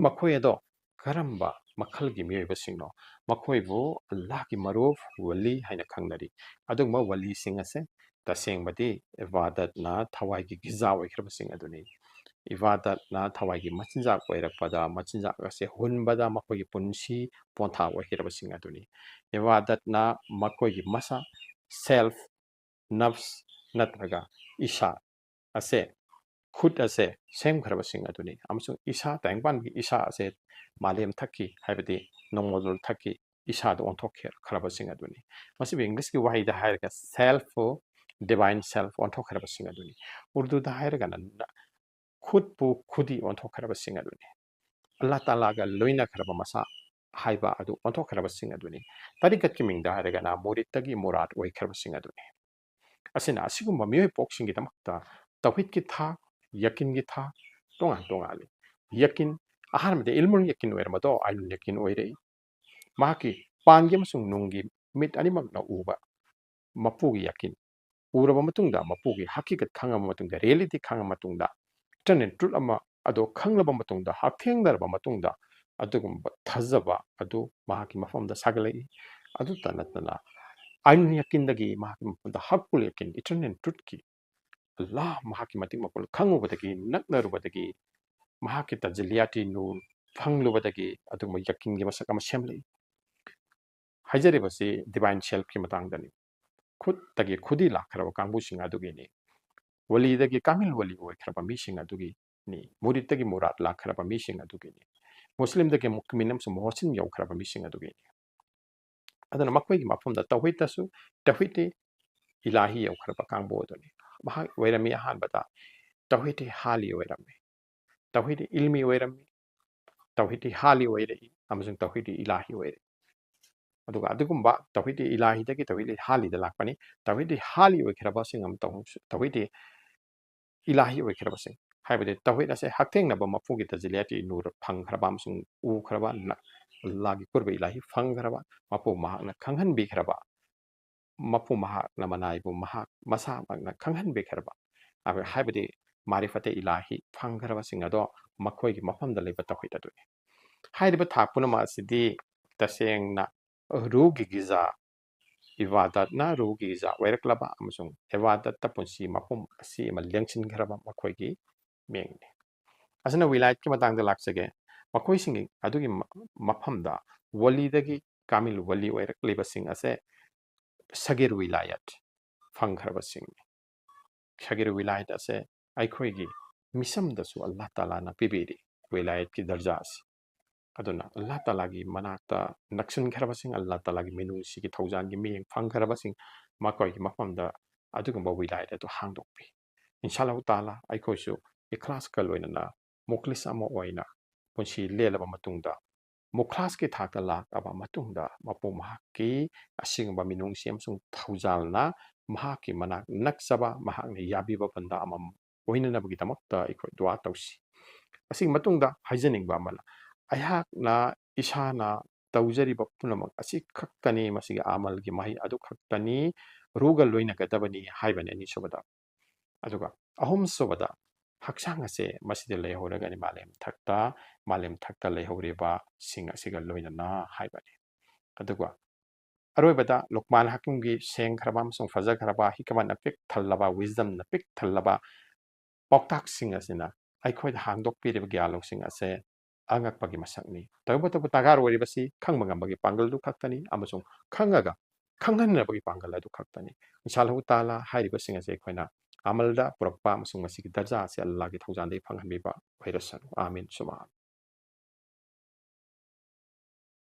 ꯃꯈꯣꯏ ꯑꯗꯣ ꯀꯔꯝꯕ ꯃꯈꯜꯒꯤ ꯃꯤꯑꯣꯏꯕꯁꯤꯡꯅꯣ? ꯃꯈꯣꯏꯕꯨ ꯑꯜꯂꯥꯍꯒꯤ ꯃꯔꯨꯞ, ꯋꯂꯤ ꯍꯥꯏꯅ ꯈꯪꯅꯔꯤ꯫ ꯑꯗꯨꯒꯨꯝꯕ ꯋꯂꯤꯁꯤꯡ ꯑꯁꯦ ꯇꯁꯦꯡꯕꯗꯤ ꯏꯕꯥꯗꯠꯅ ꯊꯋꯥꯏꯒꯤ ꯒꯤꯖꯥ ꯑꯣꯏꯈ꯭ꯔꯕꯁꯤꯡ ꯑꯗꯨꯅꯤ꯫ ꯏꯕꯥꯗꯠꯅ ꯊꯋꯥꯏꯒꯤ ꯃꯆꯤꯟꯖꯥꯛ ꯑꯣꯏꯔꯛꯄꯗ, ꯃꯆꯤꯟꯖꯥꯛ ꯑꯁꯦ ꯍꯨꯟꯕꯗ ꯃꯈꯣꯏꯒꯤ ꯄꯨꯟꯁꯤ ꯄꯣꯟꯊꯥ ꯑꯣꯏꯈ꯭ꯔꯕꯁꯤꯡ ꯑꯗꯨꯅꯤ꯫ ꯏꯕꯥꯗꯠꯅ ꯃꯈꯣꯏꯒꯤ ꯃꯁꯥ, ꯁꯦꯜꯐ, ꯅꯐꯁ ꯅꯠꯇ꯭ꯔꯒ ꯏꯁꯥ ꯑꯁꯦ, ꯈꯨꯠ ꯑꯁꯦ ꯁꯦꯝꯈ꯭ꯔꯕꯁꯤꯡ ꯑꯗꯨꯅꯤ꯫ ꯑꯃꯁꯨꯡ ꯏꯁꯥ, ꯇꯥꯏꯕꯪꯄꯥꯟꯒꯤ ꯏꯁꯥ ꯑꯁꯦ ꯃꯥꯂꯦꯝ ꯊꯛꯀꯤ, ꯍꯥꯏꯕꯗꯤ ꯅꯣꯡꯃꯗꯣꯜ ꯊꯛꯀꯤ ꯏꯁꯥꯗ ꯑꯣꯟꯊꯣꯛꯈ꯭ꯔꯕꯁꯤꯡ ꯑꯗꯨꯅꯤ꯫ ꯃꯁꯤꯕꯨ ꯏꯪꯂꯤꯁꯀꯤ ꯋꯥꯍꯩꯗ ꯍꯥꯏꯔꯒ ꯁꯦꯜꯐ, ꯗꯤꯚꯥꯏꯟ ꯁꯦꯜꯐ ꯑꯣꯟꯊꯣꯛꯈ꯭ꯔꯕꯁꯤꯡ ꯑꯗꯨꯅꯤ꯫ ꯎꯔꯗꯨꯗ ꯍꯥꯏꯔꯒꯅ ꯈꯨꯠꯄꯨ ꯈꯨꯗꯤ ꯑꯣꯟꯊꯣꯛꯈ꯭ꯔꯕꯁꯤꯡ ꯑꯗꯨꯅꯤ꯫ ꯑꯜꯂꯥꯍ ꯇꯥꯂꯥꯒ ꯂꯣꯏꯅꯈ꯭ꯔꯕ ꯃꯁꯥ ꯍꯥꯏꯕ ꯑꯗꯨ ꯑꯣꯟꯊꯣꯛꯈ꯭ꯔꯕꯁꯤꯡ ꯑꯗꯨꯅꯤ꯫ ꯇꯔꯤꯀꯠꯀꯤ ꯃꯤꯡꯗ ꯍꯥꯏꯔꯒꯅ ꯃꯨꯔꯤꯠꯇꯒꯤ ꯃꯨꯔꯥꯠ ꯑꯣꯏꯈ꯭ꯔꯕꯁꯤꯡ ꯑꯗꯨꯅꯤ꯫ ꯑꯁꯤꯅ ꯑꯁꯤꯒꯨꯝꯕ ꯃꯤꯑꯣꯏ ꯄꯣꯛꯁꯤꯡꯒꯤꯗꯃꯛꯇ ꯇꯧꯍꯤꯗꯀꯤ ꯊꯥꯛ, ꯌꯀꯤꯟꯒꯤ ꯊꯥꯛ ꯇꯣꯉꯥꯟ ꯇꯣꯉꯥꯜꯂꯤ꯫ ꯌꯀꯤꯟ, ꯑꯍꯥꯟꯕꯗ ꯏꯜꯃꯨꯜ ꯌꯀꯤꯟ ꯑꯣꯏꯔꯝꯕꯗꯣ ꯑꯥꯏꯅꯨꯜ ꯌꯀꯤꯟ ꯑꯣꯏꯔꯛꯏ꯫ ꯃꯍꯥꯛꯀꯤ ꯄꯥꯟꯒꯤ ꯑꯃꯁꯨꯡ ꯅꯨꯡꯒꯤ ꯃꯤꯠ ꯑꯅꯤꯃꯛꯅ ꯎꯕ ꯃꯄꯨꯒꯤ ꯌꯀꯤꯟ꯫ ꯎꯔꯕ ꯃꯇꯨꯡꯗ, ꯃꯄꯨꯒꯤ ꯍꯀꯤꯀꯠ ꯈꯪꯉꯕ ꯃꯇꯨꯡꯗ, ꯔꯤꯌꯦꯂꯤꯇꯤ ꯈꯪꯉꯕ ꯃꯇꯨꯡꯗ, ꯏꯇꯔꯅꯦꯜ ꯇ꯭ꯔꯨꯠ ꯑꯃ ꯑꯗꯣ ꯈꯪꯂꯕ ꯃꯇꯨꯡꯗ, ꯍꯛꯊꯦꯡꯅꯔꯕ ꯃꯇꯨꯡꯗ, ꯑꯗꯨꯒꯨꯝꯕ ꯊꯥꯖꯕ ꯑꯗꯨ ꯃꯍꯥꯛꯀꯤ ꯃꯐꯝꯗ ꯁꯥꯒꯠꯂꯛꯏ꯫ ꯑꯗꯨꯇ ꯅꯠꯇꯅ, ꯑꯥꯏꯅꯨꯜ ꯌꯀꯤꯟꯗꯒꯤ ꯃꯍꯥꯛꯀꯤ ꯃꯐꯝꯗ ꯍꯛꯀꯨꯜ ꯌꯀꯤꯟ, ꯏꯇꯔꯅꯦꯜ ꯇ꯭ꯔꯨꯠꯀꯤ ꯑꯜꯂꯥꯍ ꯃꯍꯥꯛꯀꯤ ꯃꯇꯤꯛ ꯃꯄꯨꯜ ꯈꯪꯉꯨꯕꯗꯒꯤ, ꯅꯛꯅꯔꯨꯕꯗꯒꯤ, ꯃꯍꯥꯛꯀꯤ ꯇꯖꯂꯤꯌꯥꯇꯤ ꯅꯨꯔ ꯐꯪꯂꯨꯕꯗꯒꯤ ꯑꯗꯨꯒꯨꯝꯕ ꯌꯀꯤꯟꯒꯤ ꯃꯁꯛ ꯑꯃ ꯁꯦꯝꯂꯛꯏ꯫ ꯍꯥꯏꯖꯔꯤꯕꯁꯤ ꯗꯤꯚꯥꯏꯟ ꯁꯦꯜꯐꯀꯤ ꯃꯇꯥꯡꯗꯅꯤ꯫ ꯈꯨꯠꯇꯒꯤ ꯈꯨꯗꯤ ꯂꯥꯛꯈ꯭ꯔꯕ ꯀꯥꯡꯕꯨꯁꯤꯡ ꯑꯗꯨꯒꯤꯅꯤ꯫ ꯋꯂꯤꯗꯒꯤ ꯀꯥꯃꯤꯜ ꯋꯂꯤ ꯑꯣꯏꯈ꯭ꯔꯕ ꯃꯤꯁꯤꯡ ꯑꯗꯨꯒꯤꯅꯤ꯫ ꯃꯨꯔꯤꯠꯇꯒꯤ ꯃꯨꯔꯥꯠ ꯂꯥꯛꯈ꯭ꯔꯕ ꯃꯤꯁꯤꯡ ꯑꯗꯨꯒꯤꯅꯤ꯫ ꯃꯨꯁꯂꯤꯝꯗꯒꯤ ꯃꯨꯛꯃꯤꯟ ꯑꯃꯁꯨꯡ ꯃꯣꯍꯁꯤꯟ ꯌꯧꯈ꯭ꯔꯕ ꯃꯤꯁꯤꯡ ꯑꯗꯨꯒꯤꯅꯤ꯫ ꯑꯗꯨꯅ ꯃꯈꯣꯏꯒꯤ ꯃꯐꯝꯗ ꯇꯧꯍꯤꯗꯇꯁꯨ, ꯇꯧꯍꯤꯗ ꯏꯂꯥꯍꯤ ꯌꯧꯈ꯭ꯔꯕ ꯀꯥꯡꯕꯨ ꯑꯗꯨꯅꯤ꯫ ꯃꯍꯥꯛ ꯑꯣꯏꯔꯝꯃꯤ ꯑꯍꯥꯟꯕꯗ ꯇꯧꯍꯤꯗ ꯍꯥꯂꯤ ꯑꯣꯏꯔꯝꯃꯤ, ꯇꯧꯍꯤꯗ ꯏꯜꯃꯤ ꯑꯣꯏꯔꯝꯃꯤ, ꯇꯧꯍꯤꯗꯤ ꯍꯥꯂꯤ ꯑꯣꯏꯔꯛꯏ ꯑꯃꯁꯨꯡ ꯇꯧꯍꯤꯗꯤ ꯏꯂꯥꯍꯤ ꯑꯣꯏꯔꯛꯏ꯫ ꯑꯗꯨꯒ ꯑꯗꯨꯒꯨꯝꯕ ꯇꯧꯍꯤꯗꯤ ꯏꯂꯥꯍꯤꯗꯒꯤ ꯇꯧꯍꯤꯗꯤ ꯍꯥꯂꯤꯗ ꯂꯥꯛꯄꯅꯤ꯫ ꯇꯧꯍꯤꯗꯤ ꯍꯥꯂꯤ ꯑꯣꯏꯈ꯭ꯔꯕꯁꯤꯡ ꯑꯃ ꯇꯧ-, ꯇꯧꯍꯤꯗꯤ ꯏꯂꯥꯍꯤ ꯑꯣꯏꯈ꯭ꯔꯕꯁꯤꯡ, ꯍꯥꯏꯕꯗꯤ ꯇꯧꯍꯤꯗ ꯑꯁꯦ ꯍꯛꯊꯦꯡꯅꯕ ꯃꯄꯨꯒꯤ ꯇꯖꯂꯤꯌꯥꯇꯤ ꯅꯨꯔ ꯐꯪꯈ꯭ꯔꯕ ꯑꯃꯁꯨꯡ ꯎꯈ꯭ꯔꯕ, ꯅ-, ꯑꯜꯂꯥꯍꯒꯤ ꯀꯨꯔꯕ ꯏꯂꯥꯍꯤ ꯐꯪꯈ꯭ꯔꯕ, ꯃꯄꯨ ꯃꯍꯥꯛꯅ ꯈꯪꯍꯟꯕꯤꯈ꯭ꯔꯕ, ꯃꯄꯨ ꯃꯍꯥꯛꯅ ꯃꯅꯥꯏꯕꯨ ꯃꯍꯥꯛ ꯃꯁꯥꯃꯛꯅ ꯈꯪꯍꯟꯕꯤꯈ꯭ꯔꯕ, ꯍꯥꯏꯕꯗꯤ ꯃꯥꯔꯤꯐꯇꯦ ꯏꯂꯥꯍꯤ ꯐꯪꯈ꯭ꯔꯕꯁꯤꯡ ꯑꯗꯣ ꯃꯈꯣꯏꯒꯤ ꯃꯐꯝꯗ ꯂꯩꯕ ꯇꯧꯍꯤꯗ ꯑꯗꯨꯅꯤ꯫ ꯍꯥꯏꯔꯤꯕ ꯊꯥꯛ ꯄꯨꯝꯅꯃꯛ ꯑꯁꯤꯗꯤ ꯇꯁꯦꯡꯅ ꯔꯨꯍꯒꯤ ꯒꯤꯖꯥ, ꯏꯕꯥꯗꯠꯅ ꯔꯨꯍꯒꯤ ꯒꯤꯖꯥ ꯑꯣꯏꯔꯛꯂꯕ ꯑꯃꯁꯨꯡ ꯏꯕꯥꯗꯠꯇ ꯄꯨꯟꯁꯤ ꯃꯄꯨꯝ ꯑꯁꯤ ꯑꯃ ꯂꯦꯡꯁꯤꯟꯈ꯭ꯔꯕ ꯃꯈꯣꯏꯒꯤ ꯃꯤꯡꯅꯤ꯫ ꯑꯁꯤꯅ ꯋꯤꯂꯥꯌꯠꯀꯤ ꯃꯇꯥꯡꯗ ꯂꯥꯛꯆꯒꯦ꯫ ꯃꯈꯣꯏꯁꯤꯡꯒꯤ ꯑꯗꯨꯒꯤ ꯃ-, ꯃꯐꯝꯗ ꯋꯂꯤꯗꯒꯤ ꯀꯥꯃꯤꯜ ꯋꯂꯤ ꯑꯣꯏꯔꯛꯂꯤꯕꯁꯤꯡ ꯑꯁꯦ ꯁꯒꯤꯔ ꯋꯤꯂꯥꯌꯠ ꯐꯪꯈ꯭ꯔꯕꯁꯤꯡꯅꯤ꯫ ꯁꯒꯤꯔ ꯋꯤꯂꯥꯌꯠ ꯑꯁꯦ ꯑꯩꯈꯣꯏꯒꯤ ꯃꯤꯁꯝꯗꯁꯨ ꯑꯜꯂꯥꯍ ꯇꯥꯂꯥꯅ ꯄꯤꯕꯤꯔꯤ, ꯋꯤꯂꯥꯌꯠꯀꯤ ꯗꯔꯖꯥ ꯑꯁꯤ꯫ ꯑꯗꯨꯅ ꯑꯜꯂꯥꯍ ꯇꯥꯂꯥꯒꯤ ꯃꯅꯥꯛꯇ ꯅꯛꯁꯤꯟꯈ꯭ꯔꯕꯁꯤꯡ, ꯑꯜꯂꯥꯍ ꯇꯥꯂꯥꯒꯤ ꯃꯤꯅꯨꯡꯁꯤꯒꯤ ꯊꯧꯖꯥꯜꯒꯤ ꯃꯤꯠꯌꯦꯡ ꯐꯪꯈ꯭ꯔꯕꯁꯤꯡ, ꯃꯈꯣꯏꯒꯤ ꯃꯐꯝꯗ ꯑꯗꯨꯒꯨꯝꯕ ꯋꯤꯂꯥꯌꯠ ꯑꯗꯨ ꯍꯥꯡꯗꯣꯛꯄꯤ꯫ ꯏꯟꯁꯥ ꯑꯜꯂꯥꯍ ꯇꯥꯂꯥ ꯑꯩꯈꯣꯏꯁꯨ ꯏꯈ꯭ꯂꯥꯁꯀ ꯂꯣꯏꯅꯅ ꯃꯨꯈꯂꯤꯁ ꯑꯃ ꯑꯣꯏꯅ ꯄꯨꯟꯁꯤ ꯂꯦꯜꯂꯕ ꯃꯇꯨꯡꯗ, ꯃꯨꯈꯂꯥꯁꯀꯤ ꯊꯥꯛꯇ ꯂꯥꯛꯂꯕ ꯃꯇꯨꯡꯗ, ꯃꯄꯨ ꯃꯍꯥꯛꯀꯤ ꯑꯁꯦꯡꯕ ꯃꯤꯅꯨꯡꯁꯤ ꯑꯃꯁꯨꯡ ꯊꯧꯖꯥꯜꯅ ꯃꯍꯥꯛꯀꯤ ꯃꯅꯥꯛ ꯅꯛꯆꯕ, ꯃꯍꯥꯛꯅ ꯌꯥꯕꯤꯕ ꯕꯟꯗꯥ ꯑꯃꯃꯝ ꯑꯣꯏꯅꯅꯕꯒꯤꯗꯃꯛꯇ ꯑꯩꯈꯣꯏ ꯗꯨꯋꯥ ꯇꯧꯁꯤ꯫ ꯑꯁꯤꯒꯤ ꯃꯇꯨꯡꯗ ꯍꯥꯏꯖꯅꯤꯡꯕ ꯑꯃꯅ, ꯑꯩꯍꯥꯛꯅ ꯏꯁꯥꯅ ꯇꯧꯖꯔꯤꯕ ꯄꯨꯝꯅꯃꯛ ꯑꯁꯤ ꯈꯛꯇꯅꯤ, ꯃꯁꯤꯒꯤ ꯑꯃꯜꯒꯤ ꯃꯍꯩ ꯑꯗꯨ ꯈꯛꯇꯅꯤ, ꯔꯨꯍꯒ ꯂꯣꯏꯅꯒꯗꯕꯅꯤ ꯍꯥꯏꯕꯅꯤ ꯑꯅꯤꯁꯨꯕꯗ꯫ ꯑꯗꯨꯒ ꯑꯍꯨꯝꯁꯨꯕꯗ, ꯍꯛꯆꯥꯡ ꯑꯁꯦ ꯃꯁꯤꯗ ꯂꯩꯍꯧꯔꯒꯅꯤ ꯃꯥꯂꯦꯝ ꯊꯛꯇ, ꯃꯥꯂꯦꯝ ꯊꯛꯇ ꯂꯩꯍꯧꯔꯤꯕꯁꯤꯡ ꯑꯁꯤꯒ ꯂꯣꯏꯅꯅ ꯍꯥꯏꯕꯅꯤ꯫ ꯑꯗꯨꯒ ꯑꯔꯣꯏꯕꯗ ꯂꯨꯛꯃꯥꯟ ꯍꯀꯤꯝꯒꯤ ꯁꯦꯡꯈ꯭ꯔꯕ ꯑꯃꯁꯨꯡ ꯐꯖꯈ꯭ꯔꯕ, ꯍꯤꯀꯃꯠꯅ ꯄꯤꯛ ꯊꯜꯂꯕ, wisdomꯅ ꯄꯤꯛ ꯊꯜꯂꯕ ꯄꯥꯎꯇꯥꯛꯁꯤꯡ ꯑꯁꯤꯅ ꯑꯩꯈꯣꯏꯗ ꯍꯥꯡꯗꯣꯛꯄꯤꯔꯤꯕ ꯒ꯭ꯌꯥꯟ ꯂꯧꯁꯤꯡ ꯑꯁꯦ ꯑꯉꯛꯄꯒꯤ ꯃꯁꯛꯅꯤ꯫ ꯇꯧꯕꯇꯕꯨ ꯗꯔꯀꯥꯔ ꯑꯣꯏꯔꯤꯕꯁꯤ ꯈꯪꯕ ꯉꯝꯕꯒꯤ ꯄꯥꯡꯒꯜꯗꯨ ꯈꯛꯇꯅꯤ ꯑꯃꯁꯨꯡ ꯈꯪꯉꯒ ꯈꯪꯍꯟꯅꯕꯒꯤ ꯄꯥꯡꯒꯜ ꯑꯗꯨ ꯈꯛꯇꯅꯤ꯫ ꯏꯟꯁꯥ ꯑꯜꯂꯥꯍꯨ ꯇꯥꯂꯥ ꯍꯥꯏꯔꯤꯕꯁꯤꯡ ꯑꯁꯤ ꯑꯩꯈꯣꯏꯅ ꯑꯃꯜꯗ ꯄꯨꯔꯛꯄ ꯑꯃꯁꯨꯡ ꯃꯁꯤꯒꯤ ꯗꯔꯖꯥ ꯑꯁꯤ ꯑꯜꯂꯥꯍꯒꯤ ꯊꯧꯖꯥꯜꯗꯒꯤ ꯐꯪꯍꯟꯕꯤꯕ ꯑꯣꯏꯔꯁꯅꯨ꯫ ꯑꯥꯃꯤꯟ ꯁꯨꯃ ꯑꯥꯃꯤꯟ꯫